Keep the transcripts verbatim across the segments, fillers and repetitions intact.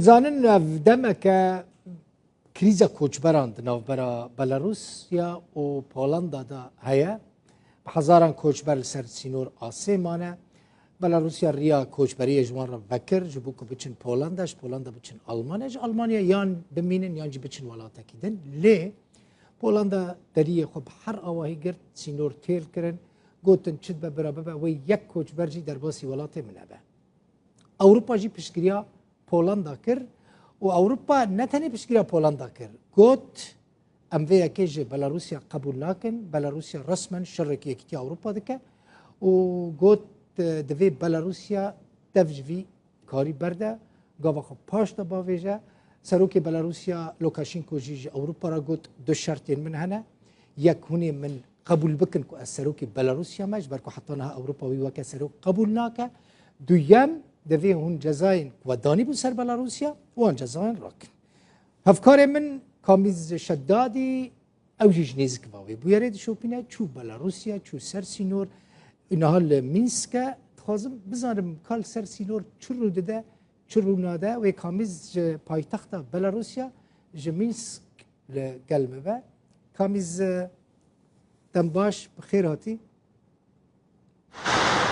Zanin ev demeke krîza koçberan di navbera Belarusya û Polanda de heye. Bi hezaran koçber li ser sînor asê mane. Belarusya riya koçberiyê ji wan re vekir, ji bo ku biçin Polanda, ji Polanda biçin Almanya, ji Almanya yan bimînin yan jî biçin welatekî din. Lê Polanda deriyê xwe bi her awahî girt, sînor têl kirin, gotin çi dibe bira bibe, wê yek koçber jî derbasî welatê min nebe. Ewropa jî piştgiriya Polanda kir û Ewropa ne tenê piştgiriya Polanda kir, got, em vê yekê ji Belarusya qebûl nakin, Belarusya resmen şerekî Yekîtiya Ewropa dike û got, e, divê Belarusya dev ji vî karî berde, gava xwe paş de bavêje. Serokê Belarusya Lukashenko jî ji Ewropa re got, du şertên min hene. Yek, hûn ê min qebûl bikin ku ez serokê Belarusya me, ji ber ku heta niha Ewropa wî weke serok qebûl nake. Duyem, divê hûn cezayên ku we danîbûn ser Belarusya, wan cezayan rakin. Hevkarê min Kamîz Şedadî, ew jî ji nêzik ve wê bûyerê dişopîne, çû Belarusya, çû ser sînor, niha li Mînsk e. Dixwazim bizanim ka li ser sînor çi rû dide, çi rû nade. Wê Kamîz ji paytexta Belarusya, ji Mînsk li gel me be. Kamîz, e, dem baş, bi xêr hatî.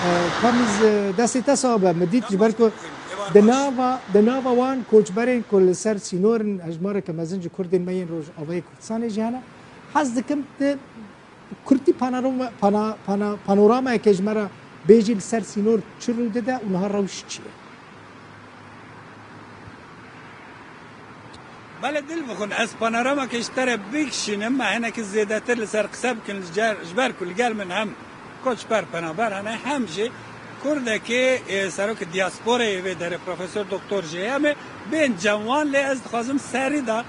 E, Kamîz, e, destê te sax be. Min dît ji ber ku di nava, di nava wan koçberên ku li ser sînor in, hejmareke mezin ji Kurdên me yên Rojavayê Kurdistanê jî hene. Hez dikim tu kurtî panorama, pana-, pana-, panoramayeke ji me re bêjî, li ser sînor çi rû dide û niha rewş çi ye? Belê dil bixwin, ez panorameke ji te re bikişînim, me hinekî zêdetir li ser qise bikin, ji cer-, ji ber ku li gel min hem koçber penaber hene, hem jî Kurdekî, e, serokê diasporayê vê derê Profesor Doktor J M ê bên cem wan, lê ez dixwazim serî de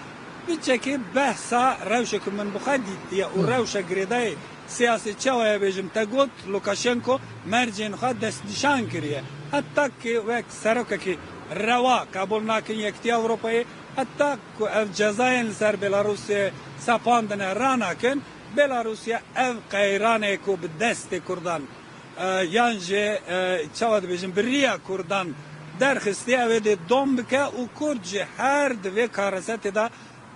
biçekê behsa rewşeke min bi xwe dîtiye û Hı. rewşa girêdayî siyasî çawa ye bêjim. Te got Lukashenko mercên xwe destnîşan kiriye. Heta ku wek serokekî rewa qebûl nakin Yekîtiya Ewropayê, heta ku ev cezayên li ser Belarusê sepandine ranakin, Belarusya ev qeyranê ku bi destê Kurdan, e, yan jî, e, çawa dibêjin, bi riya Kurdan derxistiye, ew ê dê dom bike û Kurd jî her di vê karesetê de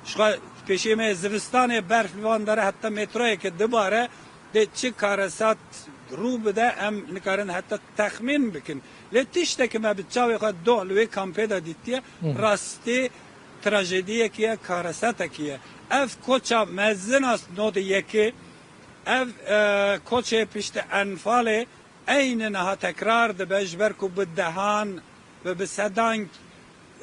ji xwe pêşiyê me yê zivistanê berf li van dere, heta metroyeke dibare, dê çi karesat rû bide, em nikarin heta texmîn bikin. Lê tiştekî me bi çavê xwe doh li wê kampê de dîtiye, Hı hı. rastî trajediyekî ye, karesetekî ye. Ev koça mezin a nodê yekê, ev, e, koçê piştî Enfalê eyni niha tekrar dibe, ji ber ku bi dehan, bi, bi sedan,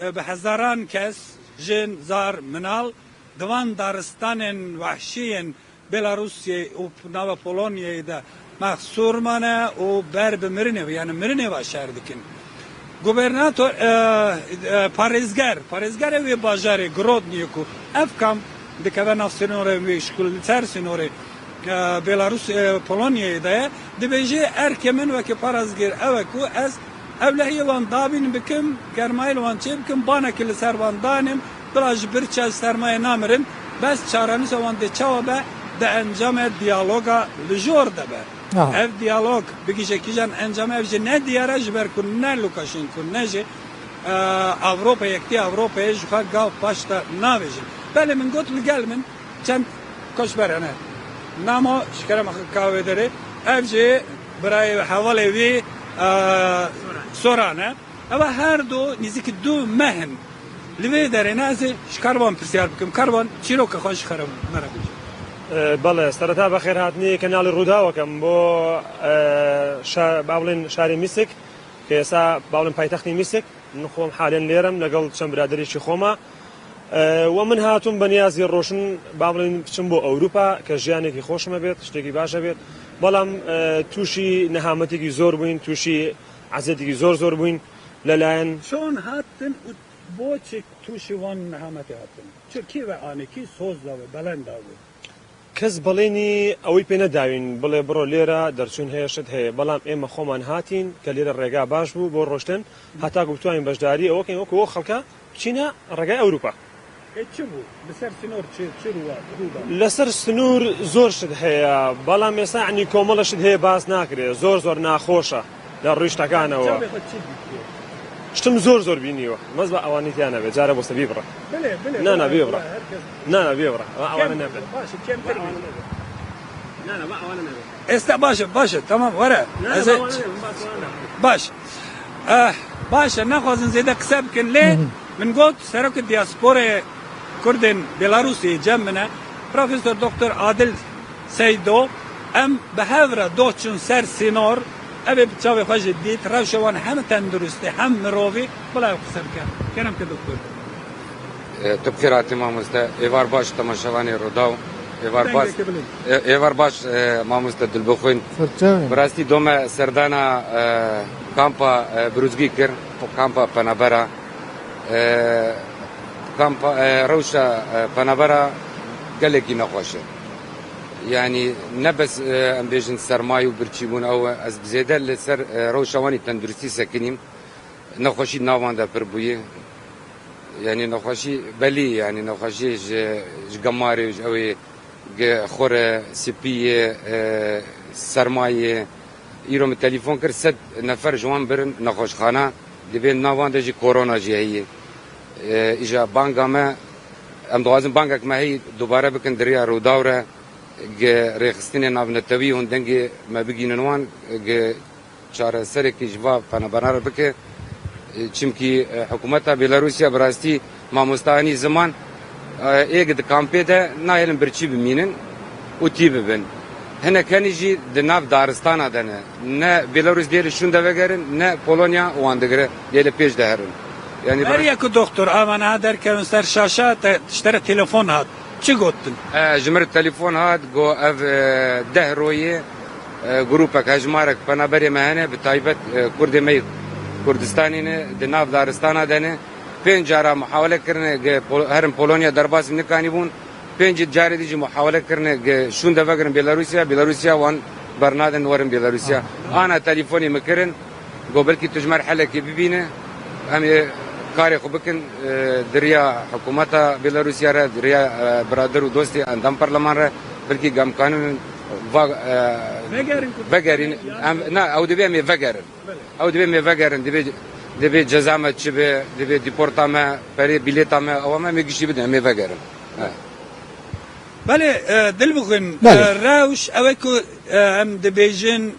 e, bi hezaran kes, jin, zar, minal, di van daristanên wehşî yên Belarusiyê û nava Polonyayê de mehsûr mane û ber bi mirinê ve, yani mirinê ve şer dikin. Gubernator, e, e, parêzger, parêzgerê wê bajarê Grodniyê ku ev kamp dikeve nav sînorê wê, ji ku li ser sînorê, e, Belarus, e, Polonyayê de ye, dibêje, erkê min wekî parêzger ew e ku ez ewlehiyê wan dabîn bikim, germayê li wan çê bikim, banekî li ser wan danim, bila ji birça sermayê namirin, bes çarenûsa wan dê çawa be, di encamê diyaloga li jor de be. Aha. Ev diyalog bigihîje kîjan encamê, ev jî ne diyar e, ji ber ku ne Lukashenko, ne jî, e, Ewropa, Yekîtiya Ewropayê ji xwe gav paş de navêjin. Belê min got li gel min çend koçber hene. Namo ji kerema xwe ka wê derê. Ev jî birayê hevalê wî, e, Soran e. Ew her du nêzîkî du meh in. Li vê derê ne ez ê ji Karvan pirsyar bikim. Karvan, çîroka xwe ji xerem me re bêje. E, belê, sereta bexêrhatinê kenalê Rûdaw ekim bo, e, şa-, ba bilên şarê Mîsik, کە ئێستا با بڵێن پایتەختی میسک، من خۆم حالیەن لێرەم لەگەڵ چەند برادەرێکی خۆما. ئە، و من هاتووم بە نیازی ڕۆشن با بڵێن بچم بۆ ئەوروپا کە ژیانێکی خۆشمە بێت، شتێکی باشە بێت. بەڵام، ئە، تووشی نەهامەتێکی زۆر بووین، تووشی عەزێتێکی زۆر زۆر بووین لەلایەن چۆن هاتن و بۆچێک تووشی وان نەهامەتی هاتن؟ چ کێ وە ئانێکی سۆز داوێ، بەلەن داوێ؟ کەس بەڵێنی ئەوەی پێ نەداوین، بڵێ بڕۆ لێرە دەرچوون هەیە، شت هەیە، بەڵام ئێمە خۆمان هاتین کە لێرە ڕێگا باش بوو بۆ ڕۆشتن، هەتاکو بتوانین بەشداری ئەوە کەین وەکو ئەو خەڵکە بچینە ڕێگای ئەوروپا. ئێ چ بوو؟ لەسەر سنۆر چ، چ ڕووە، ڕوودا؟ لەسەر سنوور زۆر شت هەیە، بەڵام ئێستا عنی کۆمەڵە شت هەیە باس ناکرێ، زۆر زۆر ناخۆشە لە ڕووی شتەکانەوە. چاوێ خۆ چی دیتیە؟ Tiştim zor zor bîniyo. Mez ba ewanî tiya nebe. Cara boste bî bira. Bile, bile, Na, na, bile, bî bira. Bile, herkes. Na, na, bî bira. Ba ewane Kem-, nebe. Baş, kemtir bî. Na, na, ba ewane nebe. Êsta baş e, baş e, tamam, were. Na, Ez ba ê-, ewane nebe, ba ewane nebe. Baş. Eh, baş e, naxwazin zêde qise bikin, lê Hı hı. min got, serokê diasporê Kurdên Belarusê cem min e, Profesor Doktor Adil Seydo, em bi hev re doh çûn ser sînor, ev ê bi çavê xwe jî dît, rewşa wan hem tenduristî hem mirovî, bila ew qise bike. Kerem ke doktor. E, tu bi xêr hatî mamoste. Êvar baş temaşevanê Rûdaw. Êvar baş. Dengeke bilind. E, êvar baş, e, mamoste Dilbixwîn. Serçavên. Bi rastî dome serdana, e, kampa, e, Birûzgî kir, kampa penebera. E, kampa, e, rewşa, e, penebera gelekî nexweş e. Yanî ne bes, e, em bêjin sermayê û birçîbûn ew e. Ez bi zêde li ser, e, rewşa wan ê tenduristî sekinîm. Nexweşî di nav wan de pir bûye. Yanî nexweşî belî, yanî nexweşî ji, ji gemarê, ji ew ê ge-, xwe re, spî ye, e, sermayê ye. Îro min telefon kir, sed nefer ji wan birin nexweşxana. Divê di nav wan de jî korona jî heye. E, îja banga me, em dixwazin bangek me heyî dubare bikin di riya Rûdaw re, ge rêxistinê navnetewî hûn dengê me bigînin wan, ge çareserekî ji va penaberan re bike. E, çimkî, e, hikûmeta Bêlarûsya bi rastî mamosta anî ziman, e, ê di kampê de nahêlin birçî bimînin û tî bibin. Hinek henî jî di nav daristana de ne. Ne Bêlarûs dê li şûn de vegerin, ne Polonya wan digire, dê li pêş de herin. Yanî Her yek ku doktor, ama niha derkevin ser şaşa, te, ji te re telefon hat. Çi gotin? E, ji min re telefon hat, got ev, e, deh royê, e, grûpek, hejmarek penaberê me hene, bi taybet, e, Kurdê me yê Kurdistanê ne, di nav daristana de ne. Pênc cara muhawele kirine, ge Pol-, herin Polonya derbasî nikanîbûn. Pêncî carê dî jî muhawele kirine, ge şûn de vegirin Bêlarûsya, Bêlarûsya wan bernadin werin Bêlarûsya. Ana telefonê min kirin. Got belkî tu ji me re helekê bibîne, em ê karê xwe bikin, e, di riya hikûmeta Bêlarûsya re, di riya, e, birader û dostê endam parleman re, belkî gemkanin va, e, Vegerin ku vegerîn. Em, na, ew divê em ê vegerin. Ew divê em ê vegerin, divê, divê ceza me çi be, divê deporta me, perê bîlêta me, ew em ê giştî bidin, em ê vegerin. He. Belê, e, Dilbixwîn, Belê. e, rewş, ew e ku, e, em dibêjin,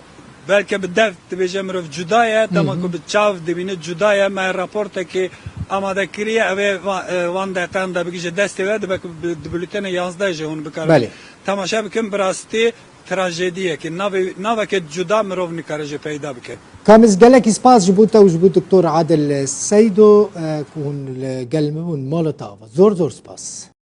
Belke bi dev dibêje mirov cuda ye, dema Hı hı. ku bi çav dibîne cuda ye. Me raportekê amade kiriye, ew ê va-, e, van deqeyan de bigihîje destê we, dibe ku bi, di bulûtenê yazdeh jî hûn bikarin Belê. temaşe bikin. Bi rastî trajediyekê, navê, naveke cuda mirov nikare jê peyda bike. Kamiz, gelekî spas ji bo te û ji bo Doktor Adil Seydo, e, ku hûn li gel min bûn, mala te ava. Zor zor spas.